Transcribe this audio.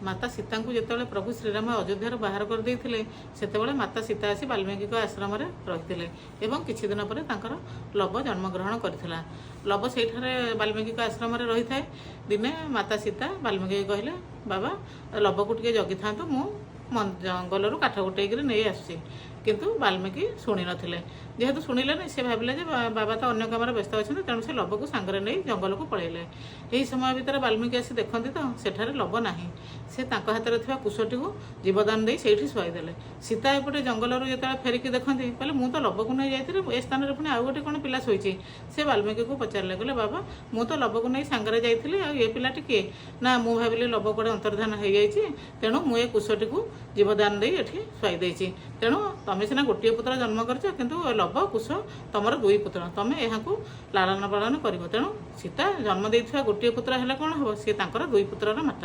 ମାତା ସୀତାଙ୍କୁ ଯେତେବେଳେ ପ୍ରଭୁ ଶ୍ରୀରାମ ଅଯୋଧ୍ୟାରୁ ବାହାର କରିଦେଇଥିଲେ, ସେତେବେଳେ ମାତା ସୀତା ଆସି ବାଲ୍ମୀକିଙ୍କ ଆଶ୍ରମରେ ରହିଥିଲେ ଏବଂ କିଛି ଦିନ ପରେ ତାଙ୍କର ଲବ ଜନ୍ମଗ୍ରହଣ କରିଥିଲା। ଲବ ସେଇଠାରେ ବାଲ୍ମୀକିଙ୍କ ଆଶ୍ରମରେ ରହିଥାଏ। ଦିନେ ମାତା ସୀତା ବାଲ୍ମୀକି କହିଲେ, "ବାବା, ଲବକୁ ଟିକେ ଜଗିଥାନ୍ତୁ, ମୁଁ ଜଙ୍ଗଲରୁ କାଠ ଗୋଟେଇକିରି ନେଇ ଆସୁଛି।" କିନ୍ତୁ ବାଲ୍ମୀକି ଶୁଣି ନଥିଲେ। ଯେହେତୁ ଶୁଣିଲେନି, ସେ ଭାବିଲେ ଯେ ବାବା ତ ଅନ୍ୟ କାମରେ ବ୍ୟସ୍ତ ଅଛନ୍ତି। ତେଣୁ ସେ ଲବକୁ ସାଙ୍ଗରେ ନେଇ ଜଙ୍ଗଲକୁ ପଳେଇଲେ। ଏହି ସମୟ ଭିତରେ ବାଲ୍ମୀକି ଆସି ଦେଖନ୍ତି ତ ସେଠାରେ ଲବ ନାହିଁ। ସେ ତାଙ୍କ ହାତରେ ଥିବା କୁଶଟିକୁ ଜୀବଦାନ ଦେଇ ସେଇଠି ଶୁଆଇଦେଲେ। ସୀତା ଏପଟେ ଜଙ୍ଗଲରୁ ଯେତେବେଳେ ଫେରିକି ଦେଖନ୍ତି, କହିଲେ, "ମୁଁ ତ ଲବକୁ ନେଇ ଯାଇଥିଲି, ଏ ସ୍ଥାନରେ ପୁଣି ଆଉ ଗୋଟେ କ'ଣ ପିଲା ଶୋଇଛି?" ସେ ବାଲ୍ମୀକିକୁ ପଚାରିଲେ, କହିଲେ, "ବାବା, ମୁଁ ତ ଲବକୁ ନେଇ ସାଙ୍ଗରେ ଯାଇଥିଲି, ଆଉ ଏ ପିଲାଟି କିଏ?" ନା, "ମୁଁ ଭାବିଲି ଲବ କୁଆଡ଼େ ଅନ୍ତର୍ଧାନ ହେଇଯାଇଛି, ତେଣୁ ମୁଁ ଏ କୁଶଟିକୁ ଜୀବଦାନ ଦେଇ ଏଠି ଶୁଆଇ ଦେଇଛି। ତେଣୁ ତମେ ସିନା ଗୋଟିଏ ପୁତ୍ର ଜନ୍ମ କରିଛ, କିନ୍ତୁ ଲବ କୁଶ ତମର ଦୁଇ ପୁତ୍ର। ତମେ ଏହାକୁ ଲାଳନ ପାଳନ କରିବ।" ତେଣୁ ସୀତା ଜନ୍ମ ଦେଇଥିବା ଗୋଟିଏ ପୁତ୍ର ହେଲେ କ'ଣ ହେବ, ସିଏ ତାଙ୍କର ଦୁଇ ପୁତ୍ରର ମାତା।